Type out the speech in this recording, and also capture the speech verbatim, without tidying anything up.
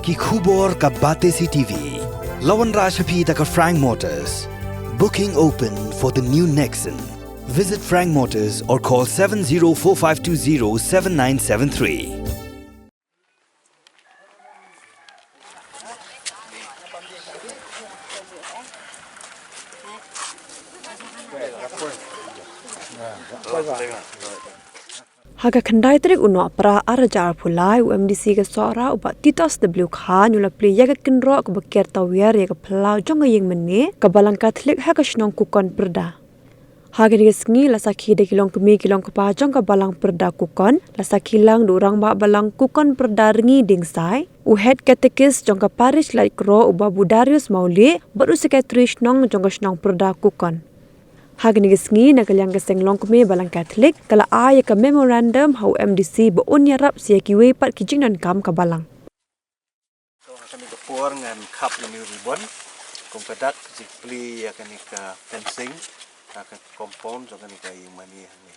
Ki khubor ka Batesi T V. La wanrah sha phi da ka Frank Motors. Booking open for the new Nexon. Visit Frank Motors or call seven zero four five two zero seven nine seven three. Ha ka khyndai tarik u Nohprah ar hajar arphew lai, u M D C ka Sohra u Bah Titos W Khan u la plie ïa ka kynroh kaba ker tawiar ïa ka phyllaw jong ka ïingmane ka Balang Katholik ha ka shnong Kukon Pyrda. Ha kane ka sngi la sakhi da ki longkmie ki longkpa jong ka Balang Pyrda Kukon, la sakhi lang da u Rangbah Balang Kukon Pyrda Rngi Dingsai, u Head Catechist jong ka Parish Laitkroh u Babu Darius Mawlieh, bad u Secretary Shnong jong ka shnong Pyrda Kukon. Ha kane ka sngi na ka liang ka seng longkmie Balang Katholik ka la ai ïa ka memorandum ha u M D C ba un ïarap sa ïa kiwei pat ki jingdonkam ka Balang. To ha kane ka por ngan khap ïa une u ribbon kum ka dak ka jingplie ïa kane ka fencing ha ka compound jong kane ka ïingmane hangne.